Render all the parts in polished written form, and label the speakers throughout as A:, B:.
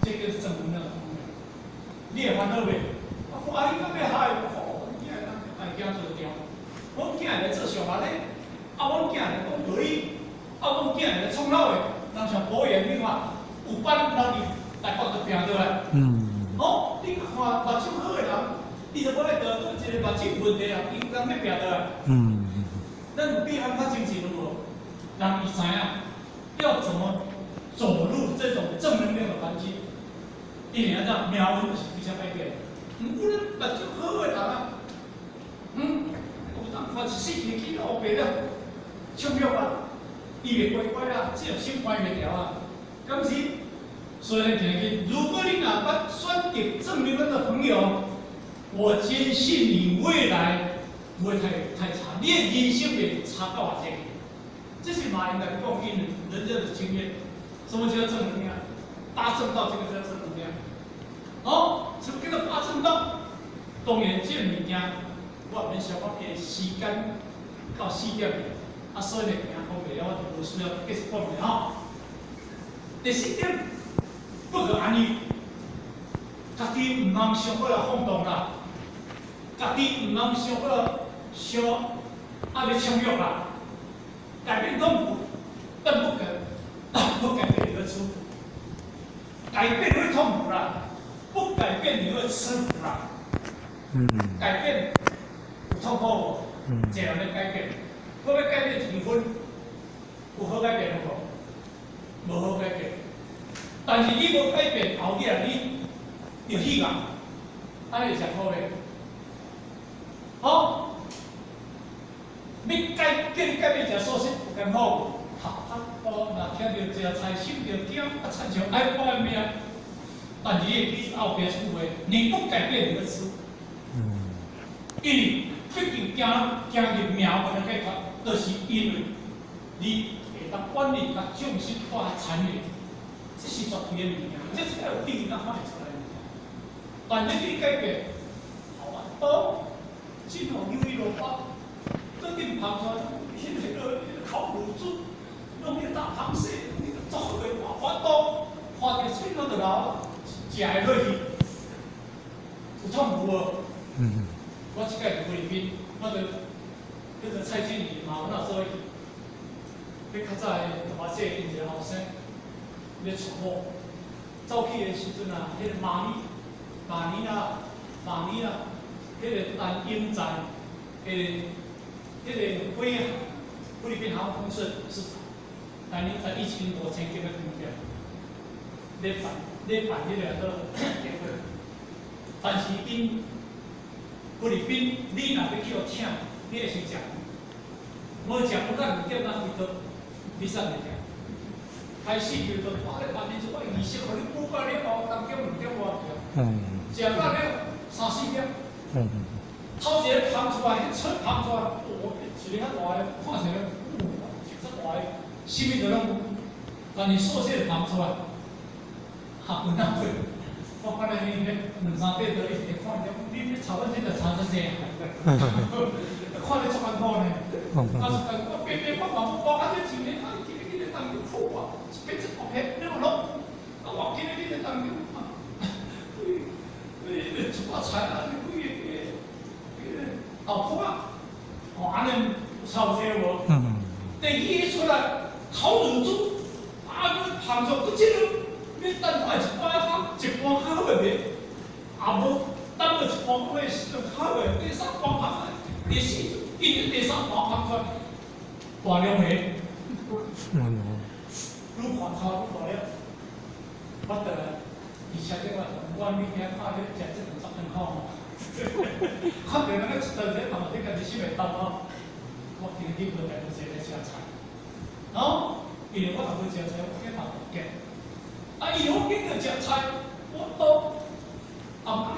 A: 這叫做正能量的朋友。你會煩惱袂？我看伊閣欲害，我看阮囝會當家做掉，阮囝會來做上學咧，啊，阮囝會來講道理，啊，阮囝會來創老的，人像博彦，你看有班人佇台北就拼倒來。哦，你看目睭好的人，伊就無愛得閣一個目睭問題啊，伊人欲拚倒來。咱有比咱較精進有無？人伊知影要怎麼走入這種正能量的環境，一定要這樣，命運就是非常改變。毋過咱目睭好的人啊，有當看一世日去烏白了，暢欲啊，伊袂乖乖啊，這種心關袂牢啊，敢是？所以咱今日，如果你若捌選擇正能量的朋友，我堅信你未來不會太太差，你的人生袂差到偌濟。這是馬雲來講，因人家的經驗。什麼叫正能量？八正道，這個叫正能量。哦，什麼叫做八正道？當然，這個物件我免小可的時間到4點，啊，所以呢，行講袂了，我就無需要繼續講了吼。第四點，不可安逸，家己毋通傷過來放縱啦，家己毋通傷過來傷啊欲衝欲啦，改變痛苦，但不改不改變你會吃苦，改變會痛苦啦，不改變你會吃苦啦。改變有痛苦無？這樣欲改變，我欲改變一分，有好改變無？無好改變。但是你無改變，後日你就死啊！按呢會誠好咧。好，欲改叫你改變誠舒適，有艱苦無？哈，我若聽著食菜心就驚，啊，親像愛我的命。但是你會記後壁這句話，你不改變，你會吃。因為畢竟行行入命運的解決，就是因為你會當管理佮重新化產業，這是絕對的物件，這是要有定當看會出來的物件。但你去改變，好啊，多，真好牛一萝卜，倒頂芳出來，彼個烤乳豬，弄彼個大螃蟹，弄彼個做好的活多，看著喙攏就流，食會落去，有痛苦無？我這擺佇菲律賓，我就叫做蔡經理嘛，阮也做伙去。彼較早的大姐𪜶一個後生，咧娶某，走去的時陣啊，彼個馬尼馬尼拉馬尼拉，彼個陳英在的彼個飛菲律賓航空公司董事長，陳英在15,000金的飯店，咧辦彼個做結婚，但是𪜶菲律賓，你若欲去予請，你會先食飯，無食飯咱飯店咱開刀，你啥會食？開始就說，我咧辦呢這個儀式，予你補過了後，當中2點外去。食到了三四點。頭一個芳出來，彼出芳出來，哦，一个較大个，看起來，哦，一個大个，啥物都攏有。但是素食芳出來，哈，有哪會？我看咧，伊咧兩三塊桌，伊一看著，你你炒阮這個炒這濟，看咧足艱苦呢。啊，是我邊邊我嘛無啊，這一年啊，今日今日當中苦啊，一片一大片，你嘛攏，啊，我今日今日當中啊，你一寡菜啊，你幾个個個後苦啊，哦，按呢有差有無？第二出來烤乳豬，啊，你芳出閣這個。你等待一擺較一盤較好的賣，也無等落一盤好的時陣較好的，第三盤芳出來，第四今日第三盤芳出來，大量的，愈看頭愈大了，我倒來，而且這個阮物件看咧食這頓十分好吼，看著人咧一頓這嘛，你家己心會動吼。我今日無帶無一個食菜，哦，因為我若無食菜，我驚頭痛。啊！伊好緊著食菜，我都也毋敢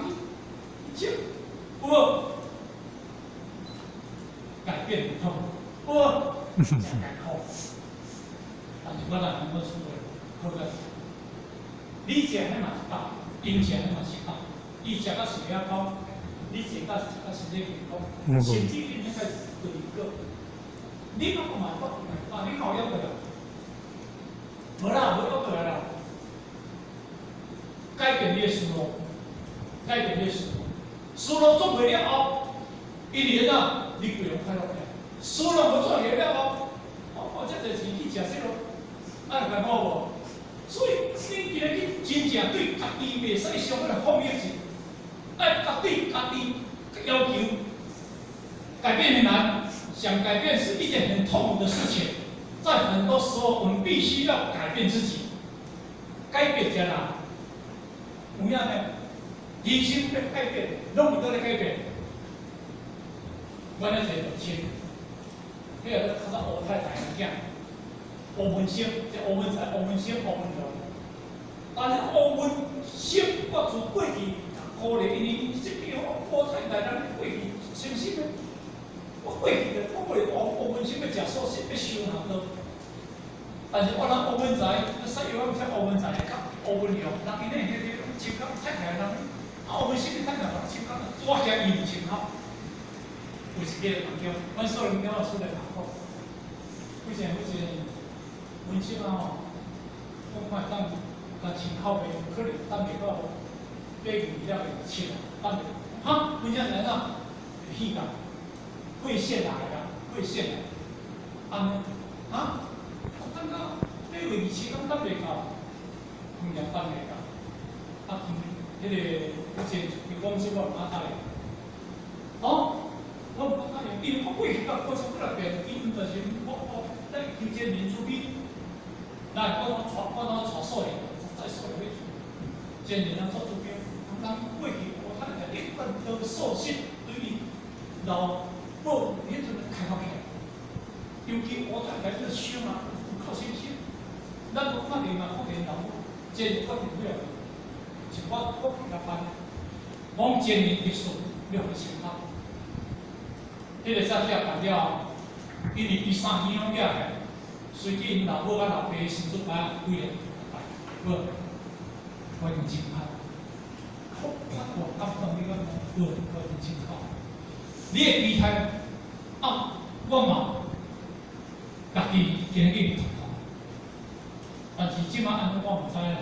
A: 去食，有無？改變有痛，有無？誠艱苦。但是我若能夠出來，好個。你食彼嘛是飽，𪜶食彼嘛是飽。伊食甲是遐飽，你食甲食甲身體健康，甚至恁彼個對個，你嘛嘛飽，啊！你有抑過來？無啦，無抑過來啦。改變你的思路，改變你的思路，思路轉過了後，伊會怎？你規攏快樂起來。思路無轉過了後，我花遮濟錢去食這咯，啊，會好無？所以恁今日去真正對家己袂使傷個放逸是，愛家對家己要求。改變很難，想改變是一件很痛苦的事情。在很多時候，我們必須要改變自己。改變真難，有影呢？人生欲改變，攏是倒咧改變。阮遐一個同親，彼個較早吳太太的囝，吳文生，這吳文才、吳文生、吳文龍。但是吳文生，我自過去鼓勵因為這邊吳太太咱過去誠心的，我過去的我過吳吳文生欲食素食，欲修行道。但是我人吳文才，西藥我毋知吳文才佮吳文龍，人𪜶咧彼個穿甲太太人，啊吳文生太太嘛穿甲，我驚伊毋穿好。有一個人叫，阮所有物件我出來講，以前以前文生啊吼，我看當共穿口袂，可能等袂到8月了會穿，等袂。哈，文生是按怎？氣甲，肺腺癌啦，肺腺癌，按呢，哈？我等到8月27敢等袂到，毋也等袂到。啊，彼個以前伊講說我毋敢答應。哦，我毋敢答應，因為我過去甲過程過來變，伊毋就是我咱求這民主比，來我帶數學，再數學去，真濟人做主編，人過去我睇來一貫都素質對伊老母彼陣開發起來，尤其我太太這個想啊，有靠信心。咱無看見嘛，看見老母真決定了，像我去甲辦，講真年特殊，你予伊先考。彼個早起辦了後，因為伊三耳攏舉起來，隨去𪜶老母佮老爸新竹擺幾個拜，無，我已經真好，我我感動你講，無，我已經真好。你的期待啊，我嘛，家己今日去讀，但是這擺按怎我毋知啦，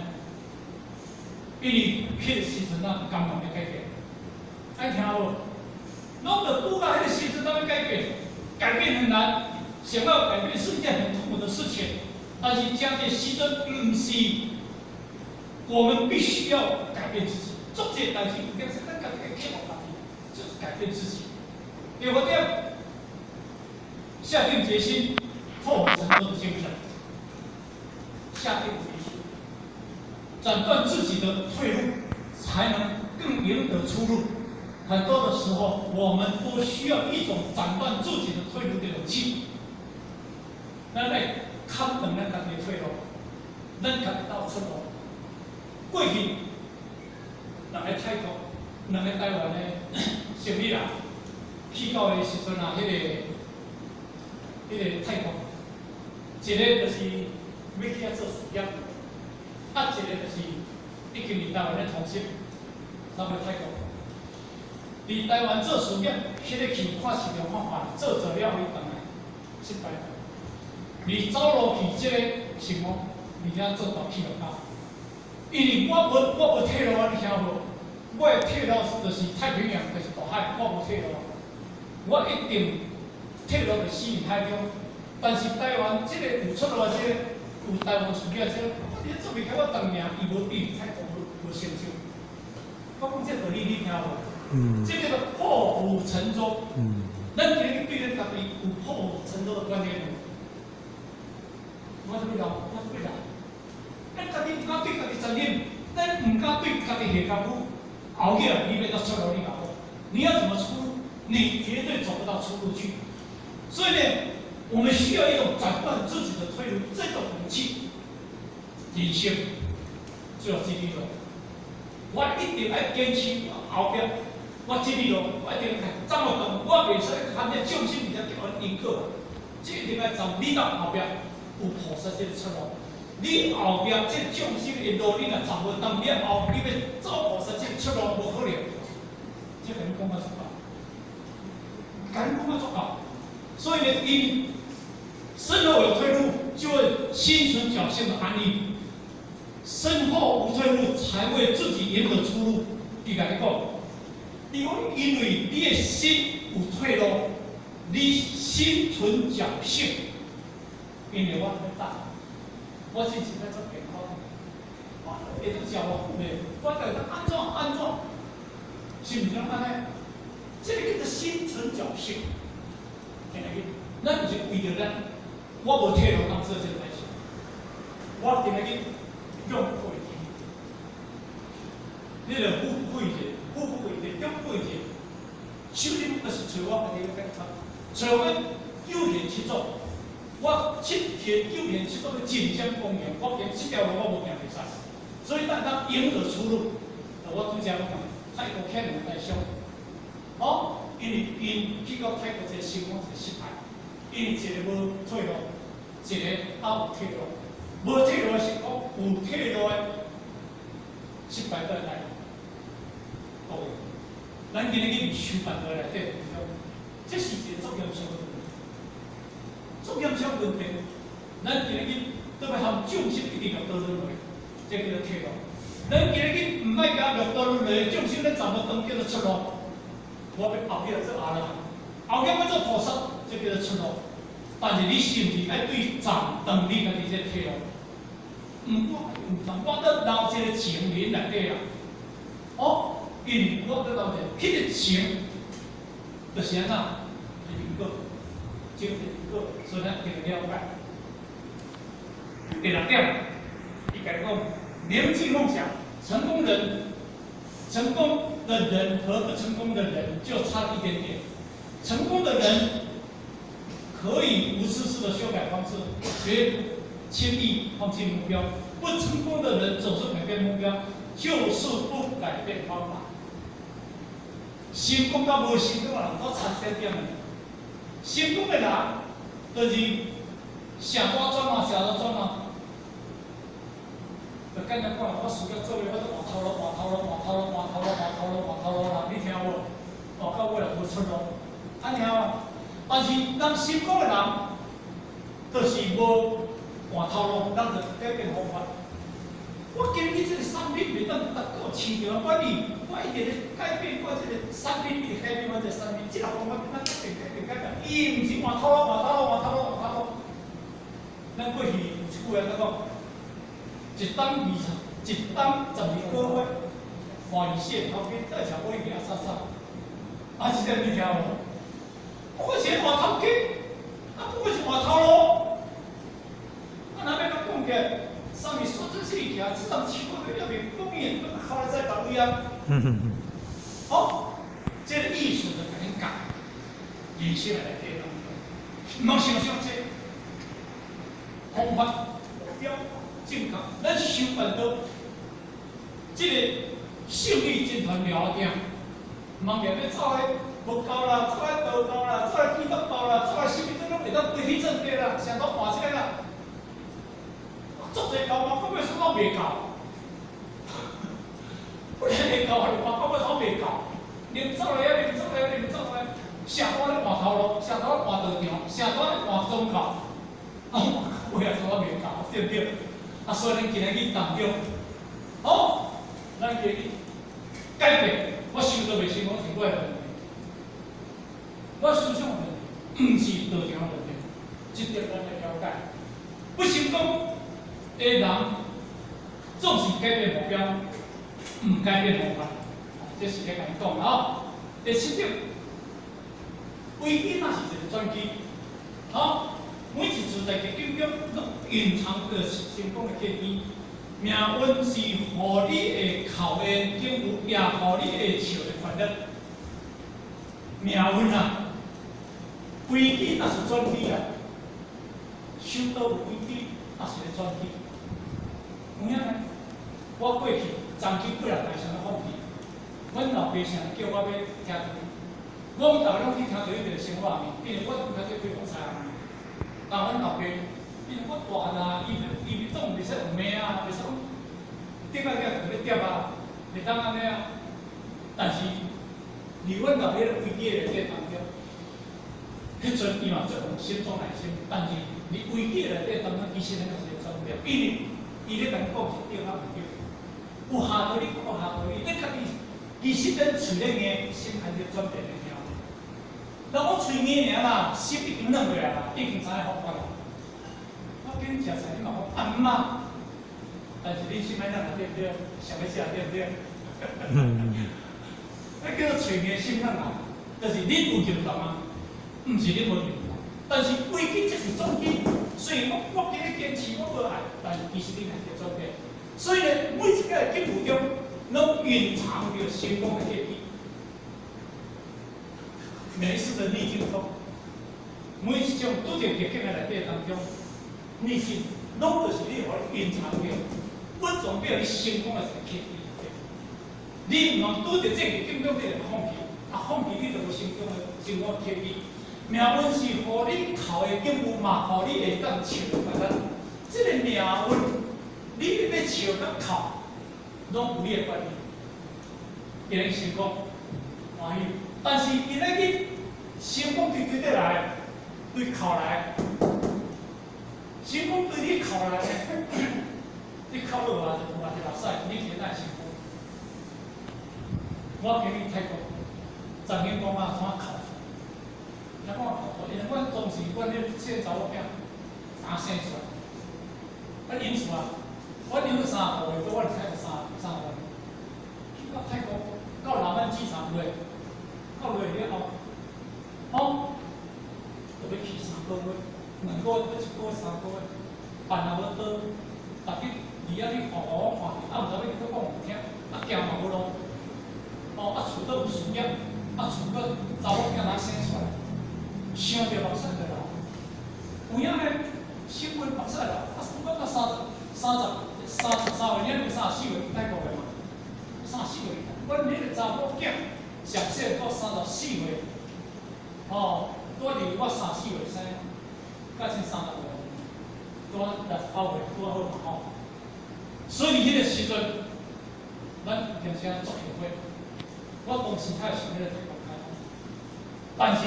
A: 因為彼個時陣啊，甘願欲改變，愛聽無？攏著拄到彼個時陣，才欲改變，改變很難，想要改變是一件很痛苦的事情。但是這個時陣毋是，我們必須要改變自己。做這個代誌，應該是咱家己克服家己，就是改變自己。對不對？下定決心，破釜沉舟的精神。下定決心，斬斷自己的退路，才能更贏得出路。很多的時候，我們都需要一種斬斷自己的退路的勇氣。咱來砍斷咱家己的退路，咱家己鬥出路。過去，兩个泰國，兩个台灣的生理人去到的時陣啊，彼個泰國，一個就是欲去遐做事業，啊，一個就是已經佇台灣咧通緝，走去泰國。佇台灣做事業，彼個去看市場看看，做做了後伊轉來失敗。你走落去這個成功，而且做大企業家。因為我無退路啊，你聽無？我的退路就是太平洋，就是大海，我無退路。我一定退路就死佇海中。但是台灣這個有出路這個有台灣事業這個，我佇咧做袂起，我當名伊無比泰國無成就。我講這道理你聽無？這叫做破釜沉舟。咱今日對咱家己有破釜沉舟的觀念無？我做欲老，我做欲老。咱家己毋敢對家己殘忍，咱毋敢對家己下功夫。後日你欲到出路，你搞你要怎麼出路？你絕對走不到出路去。所以呢，我們需要一種斬斷自己的退路這種勇氣。人生最後這里路，我一定愛堅持後壁。我這里路，我一定愛斬落斷，我袂使含這眾生佇遮叫阮因果，這一定愛斬。你到後壁有菩薩這個出路。你後壁這眾生的路，你若斬無斷了後，你欲走菩薩這個出路無可能。這共你講啊足夠，共你講啊足夠。所以呢，𪜶身後有退路，就會心存僥倖的安逸；身後無退路，才為自己贏得出路，伊共你講，伊講因為你的心有退路，你心存僥倖，因為我咧等，我之前咧足健康，我會當食偌久咧，我會當按怎按怎，是毋是攏按呢？這個叫做心存僥倖。今仔日，咱毋是為著咱，我無退路當做這個代誌。我今仔日用過去，你著富貴者，富貴者，中貴者，首先就是揣我家己咧解決，揣我九賢七祖，我七賢九賢七祖的盡將光榮，我行這條路我無行袂使，所以咱當贏得出路。我拄才講泰國顯兩大傷，哦，因為𪜶去到泰國一個成功一個失敗，因為一個無退路，一個猶有退路，無退路的成功，有退路的失敗都會來。各位，咱今日去修辦道內底，這是一個足嚴肅的問題，足嚴肅問題。咱今日去都欲含眾生一定共倒轉落，這叫做退路。咱今日去毋愛共落倒轉落，眾生咧十無當叫做出路。我欲後壁做阿羅漢，後壁欲做菩薩，這叫做出路。但是你是毋是愛對站斷你家己這個退路？毋我毋通，我閣留一個情人內底啊！哦，因為我閣留一個，彼個情就是按怎？是因果，就是因果，所以咱一定了解。第六點，伊共講，銘記夢想，成功的人和不成功的人就差一點點。成功的人可以無數次的修改方式，絕不輕易放棄目標。不成功的人總是改變目標，就是不改變方法。成功佮無成功的人都差一點點的。成功的人就是想怎轉啊，想怎轉啊。就簡單講，我事業做的，我都換頭路，換頭路，換頭路，換頭路，換頭路，換頭路啦。你聽無？換到尾也無出路，按呢啊。但是人成功的人，就是無換頭路，人就改變方法。我今日這個產品袂當達到市場滿意，我一直咧改變我這個產品，一直改變我這個產品，這個方法變改變改變改變，伊毋是換頭路，換頭路，換頭路，換頭路。咱過去有一句話按怎講？一冬二十，一冬12個月，歡喜頭家倒食尾牙啥啥，啊，這點你聽無？不過是換頭家，啊，不過是換頭路。啊，若欲閣講起來，上面說這是起來，這種情況都猶未講完，閣後來再別位啊。好，這個意思就共恁教，人生內底當中，毋通想傷濟，方法目標正確，咱修辦道，這個勝利集團了定，毋通欲走咧佛教啦，走咧道教啦，走咧基督教啦，走咧啥物，這攏會當規氣正對啦，成都換這個啦。足濟教嘛，到尾煞攏袂夠。本來會夠，還是換到尾煞袂夠。啉走來啊，啉走來，啉走來，成單咧換頭路，成單咧換道場，成單咧換宗教，啊，尾仔煞攏袂夠，對毋對？啊，所以咱今日去當中，好，咱今日改變，我修道袂成功是我的問題，我思想的問題，毋是道場的問題，這點咱來了解。不成功的人總是改變目標，毋改變方法，這是咧共你講啊。第七點，危機若是一個轉機，好，每一次在逆境中，攏隱藏著成功的契機。命運是予你會哭的境遇，也予你會笑的權力。命運啊，危機若是轉機啊，修道有危機，也是個轉機。有影呢？我過去長期幾若代想欲放棄，阮老爸成日叫我欲聽道理，我逐日攏去聽道理佇生活內面，變我毋曉得去講啥。但阮老爸，因為我大漢啊，伊總袂使用罵啊，袂使講頂下叫欲疊啊，袂當按呢啊。但是，佇阮老爸咧危機的內底當中，彼陣伊嘛足用心裝耐心，但是佇危機內底當中，其實咱就是轉變，因為伊咧共講是對抑毋對？有下道理，無下道理。你家己其實咱喙咧硬，心開始轉變的聽。人講喙硬爾啦，心已經軟落來啦，已經知影方法啦。我叫你食菜，你嘛講啊毋啊，但是你心愛軟啊，對毋對？想欲食對毋對？彼叫做喙硬心軟啊，就是你有認同啊，毋是你無認同。但是危機即是轉機，雖然我今日堅持我無愛，但是其實你係轉變。所以呢，每一個境遇中，攏蘊藏著成功的契機。每一次的逆境中，每一種拄著逆境的內底當中，逆境攏就是你予伊蘊藏著，穩總變你成功的一個契機。你毋通拄著這逆境中，你就放棄，啊放棄你就無成功的契機。命運是予你哭的境遇，嘛予你會當笑的快樂。這個命運，你欲笑佮哭，攏有你的關係。今日成功，歡喜。但是今仔日成功對對來，對哭來，成功對你哭來，你哭落來就無偌濟目屎，你今仔成功。我今日泰國，曾經講啊，怎哭？聽講哭出來，因為阮當時阮咧細查某囝剛生出來，啊𪜶厝啊，我養咗3個月，我伫泰國3個月，去到泰國到廊曼機場落，到落了後，吼，就欲去三個月，2個月，欲1個月3個月，辦也無倒，逐日佇遐咧看我看，啊毋知欲去佗講有聽，啊行嘛無路，吼啊厝閣有事業，啊厝閣查某囝若生出來，想著目屎就流，有影呢，新聞目屎流，啊我才33歲，爾34歲去泰國的嘛，34歲，阮彼個查某囝上細到34歲，吼，拄佇我34歲生，甲先30歲，拄68歲，拄好嘛吼。所以佇彼個時陣，咱平時足後悔。我當時太想欲來泰國開，但是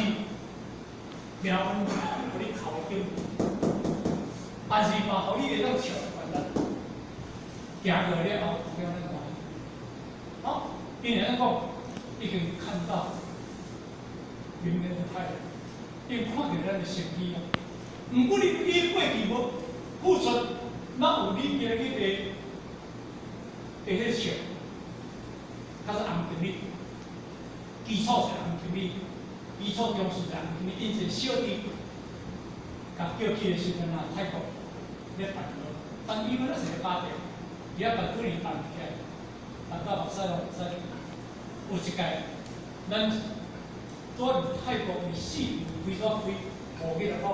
A: 命運予你哭的境遇，但是嘛，予你會當笑的快樂。行過了後，有咱歡喜。好，因為咱講已經看到明年的太陽，已經看著咱的成績啊。毋過你過去無付出，哪有你今日的彼笑？較做紅經理，基礎是紅經理，基礎中是紅經理，𪜶一個小弟，共叫去的時陣啊，泰國咧辦落，但伊們那是個家庭，伊遐辦幾年辦毋起來，辦到目屎攏會使。有一屆，咱拄佇泰國佇4月開始開，5月就到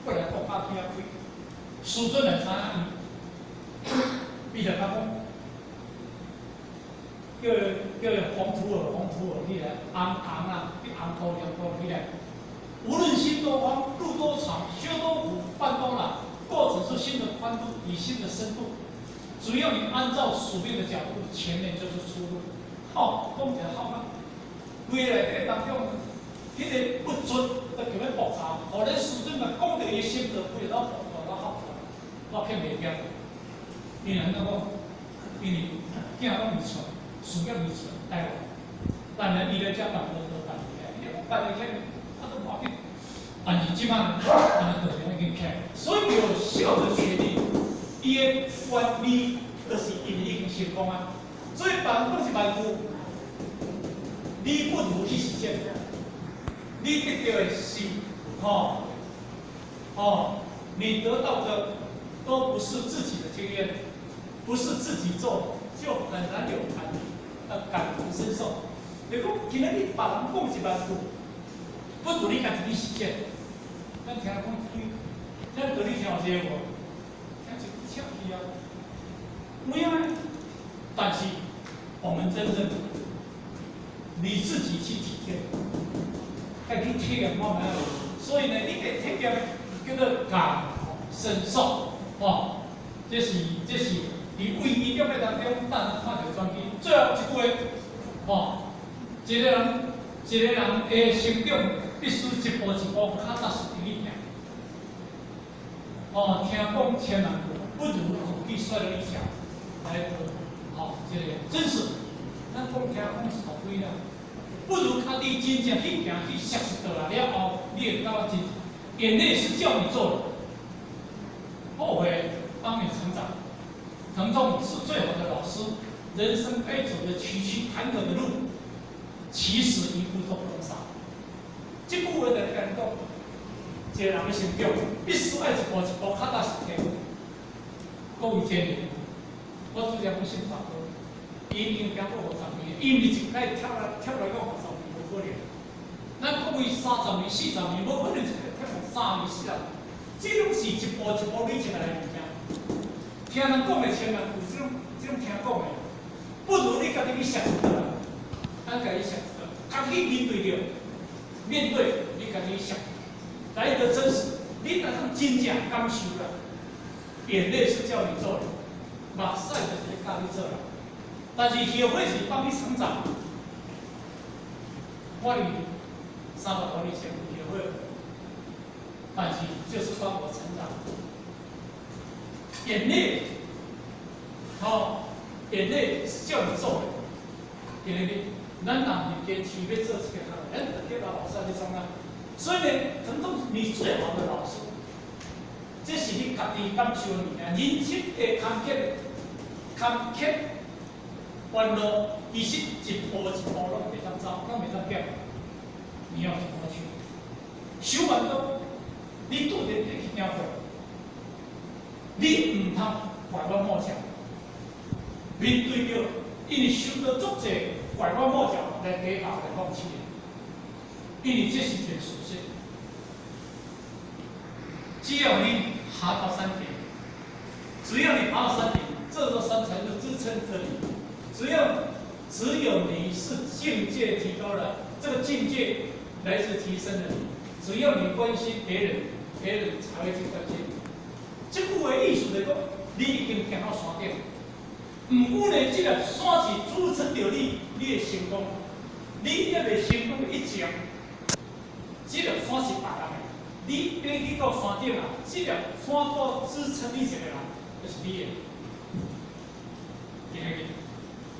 A: 過來國家去遐開，師尊來知影伊，伊就共講，叫黃土爾，黃土爾起來，紅紅啊，去紅土紅土起來。無論心多寬，路多長，修多苦，辦多難，過程是心的寬度與心的深度。只要你按照宿命的角度，前面就是出路。好，講起來好嗎？規個內底當中，彼個不准都叫欲爆炸，予咱師尊嘛講著伊心就規個都爆炸都哭出來，我騙袂掉。因為按怎講？因為囝攏未出，事業未出，台灣，但係伊來遮辦無都辦袂起來，伊辦袂起來，啊都無要緊。但是這擺，按呢就是已經起來，所以有笑的權利，伊的原理就是因為已經成功啊。所以別人講1萬句，你不如去實踐，你得到的是，吼，哦，你得到的都不是自己的經驗，不是自己做，就很難有感同身受。你講今仔日別人講1萬句，不如你家己去實踐。咱聽講對，咱道理聽有這個無？聽一請去啊，有影。但是我們真正你自己去體驗，該去體驗看覓。所以呢，你得體驗叫做感同身受，哦，這是佇危機點的當中，咱看著轉機。最後一句話，哦，一個人的成長必須一步一步較紮實地去行。哦，聽講千萬句，不如自己摔落一腳來得。吼，這個真實，咱講聽講是大堆啦，不如家己真正去行去熟悉倒來了後，你會感覺真眼淚是叫你做的，後悔幫你成長，疼痛是最好的老師。人生該走的崎嶇坎坷的路，其實一步都不能少。這句話就來共你講，一個人的成長必須愛一步一步腳踏實地。各位真理，我拄才講姓大哥，伊已經行過50年，伊毋是一擺跳來跳來到五十年，無可能。咱各位30年、40年，無可能一擺跳到3年、40年，這攏是一步一步累積來的物件。聽人講的千萬有這種聽講的，不如你家己去熟悉啦。咱家己熟悉，家己面對著，面對你家己熟，來得真實，你若通真正感受啦。眼淚是叫你做的，目屎就是咧教你做啦。但是後悔是幫你成長。我佇300多年前後悔，但是就是幫我成長。眼淚，吼，眼淚是叫你做的。今日咱若是堅持欲做這個項，咱就得到老師去創啊。所以呢，疼痛是你最好的老師。這是你家己感受的物件，人生的坎坷、坎坷、彎路，其實一步一步攏袂當走，攏袂當變。你要走過去。修完都，你拄著去聽過，你毋通拐彎抹角，面對著，因為受到足濟拐彎抹角來抵達來放棄的，因為這是一個事實。只要你爬到山頂，只要你爬到山頂，這座山才是支撐着你。只要只有你是境界提高了，這個境界來自提升的你。只要你關心別人，別人才會去關心你。這句話意思就講，你已經行到山頂。毋過呢，這粒山是支撐著你，你會成功。你猶未成功以前，這粒山是別人的。你爬去到山頂啊，這粒山柱支撐你一個人，就是你的。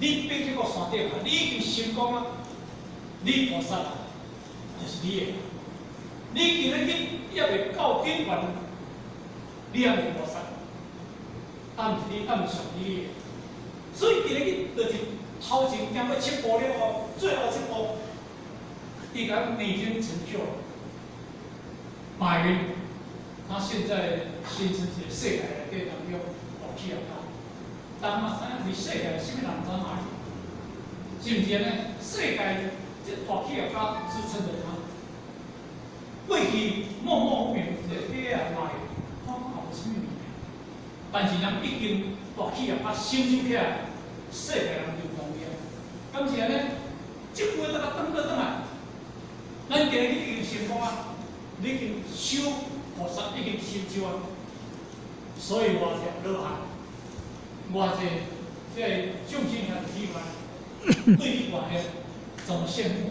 A: 你爬去到山頂啊，你已經成功啊，你菩薩啊，就是你的。你今日去猶未到頂懸，你猶毋是菩薩，啊毋是你，啊毋是屬你的。所以今日去就是頭前行過七步了後，最後七步，伊講你已經成就了。馬雲，他現在形成一個世界內底當中大企業家，人嘛知影佇世界啥物人知馬雲？是毋是按呢？世界這大企業家支撐著他。過去默默無名一個假啊馬雲，看嘛無啥物物件，但是人已經大企業家成就起來，世界人就同意啊。敢是按呢？這句話大家轉過轉來，咱今日已經成功啊！你已經修菩薩，已經成就啊！所以偌濟羅漢，偌濟這個眾生兄弟姊妹，對你偌個怎麼羨慕？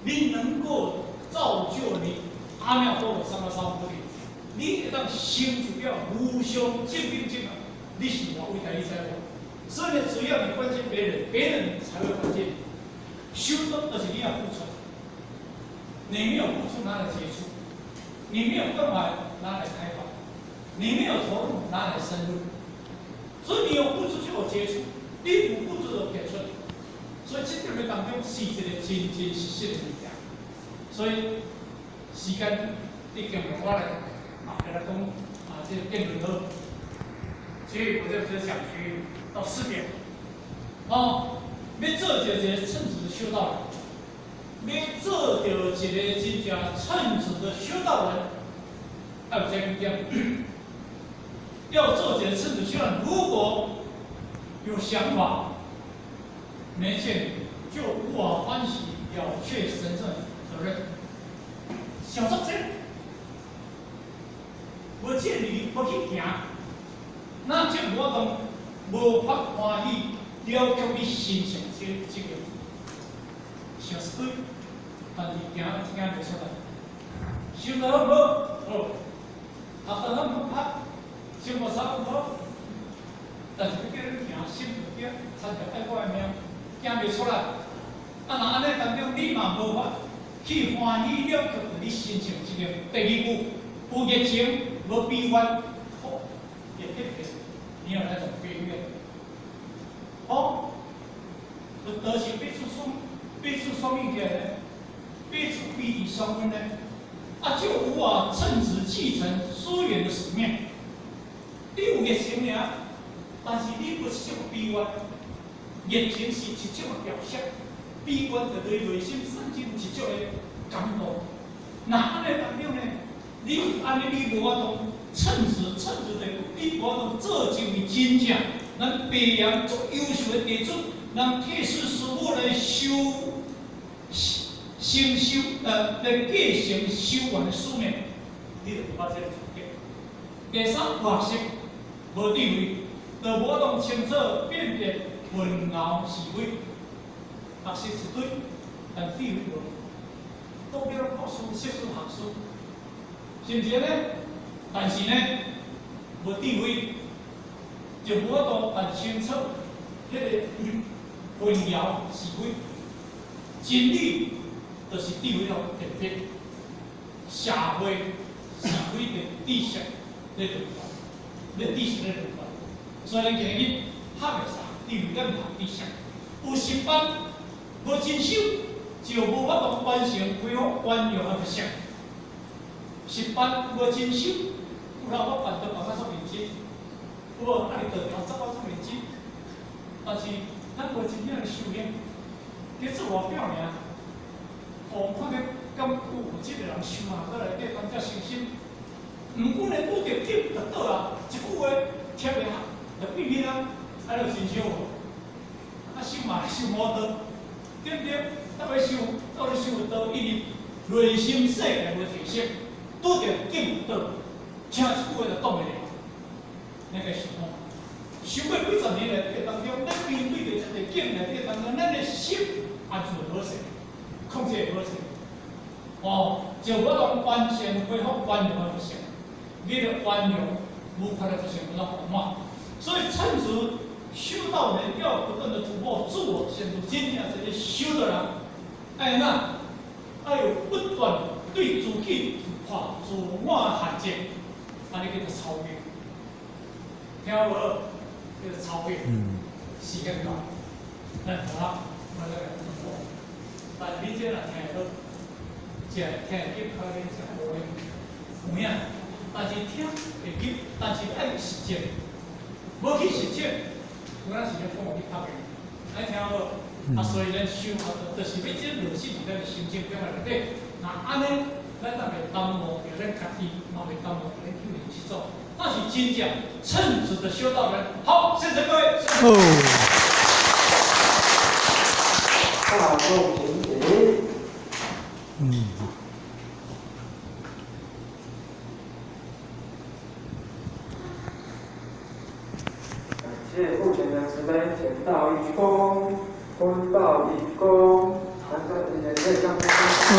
A: 你能夠造就你阿耨多羅三藐三菩提，你會當成就了無上正等正覺，你是偌偉大，你知無？所以呢，只要你關心別人，別人才會關心你。修道就是你要付出。你沒有付出，哪來結出？你沒有關懷，哪來開發？你沒有投入，哪來深入？所以你有付出就有結出，你無付出就結出。所以這點當中是一個真真實實的物件。所以時間已經我來啊，來講啊，這個辯論好。所以我就只講去到4點。哦，欲做一個稱職的修道人。欲做著一個真正稱職的修道人，愛有這幾點。要做一個稱職修道人，如果有想法，沒見理，就無法歡喜了卻神聖責任。想說這，無見理，無去行，那就無法度無法歡喜了卻你神聖這這個。想是對，但是行行袂出來。修得好無好，學得好無好，成菩薩無好，但是欲叫恁行心就行，参像愛我的命，行袂出來。啊，若按呢當中，你嘛無法去歡喜了卻佇你身上這個第二句，有熱情，無悲怨，好，也特別沒有那種悲怨。好，就得是彼此相彼此相應起來呢，彼此彼此相分呢，啊，就無法稱職繼承疏遠的使命。你有熱情爾，但是你無這種悲怨，熱情是一種表現，悲怨就對內心產生一種的感動。若按呢當中呢，你按呢你無法度稱職，稱職的，你無法度做一位真正咱白楊足優秀的弟子，人替師師母來修成修，來繼承修完的使命，你就無法這個資格。第三，學習無智慧，就無法度清楚辨別混淆是非。學習一堆，但智慧無，都叫博士、碩士、學士，是毋是呢？但是呢，無智慧，就無法度辦清楚彼個混淆是非。真理就是智慧的特別，社會是非的知識咧流傳，咧知識咧流傳。所以咱今日學的啥？智慧咱學知識，有習慣無進修，就無法度完成恢復原有的特色。習慣無進修，有啦，我辦桌辦甲足認真，有無？啊，你道場走甲足認真，但是咱無真正的修行，伫做外表爾，哦，看著敢有這個人修啊，閣內底當遮誠心，毋過呢，拄著境就倒啊，一句話貼袂合，就變去啊，啊，就真少無？啊，修嘛修無道，對毋對？到尾修，到底修有道，因為內心世界無提升，拄著境就倒，聽一句話就擋袂牢。那個想講，修過幾十年內底當中，咱面對著這個境內底當中，咱的心安怎好勢，控制會好勢。哦，就無當完全恢復原來的特性，你的圓融無法的特性不到圓滿。所以趁著修道人要不斷的突破自我限制，真正這個修的人，愛哪愛有不斷對自己突破自我限制，按呢叫做超越。聽無？叫做超越。時間到，咱好啊，我來突破。但是你這若聽會好，食聽會入，可能食無的有影，但是聽會入，但是愛實踐，無去實踐，有哪是咧講去拍拼？愛聽無？啊，所以咱修學就是欲這落實佇咱的心情表內底。若按呢，咱才袂耽誤著咱家己，嘛袂耽誤著咱去認識做。那是真正稱職的修道人。好，謝謝各位。
B: 哦。
C: 大眾請起。感謝父前的慈悲，前道一鞠躬，坤道一鞠躬，難得一人在上。
B: 哦，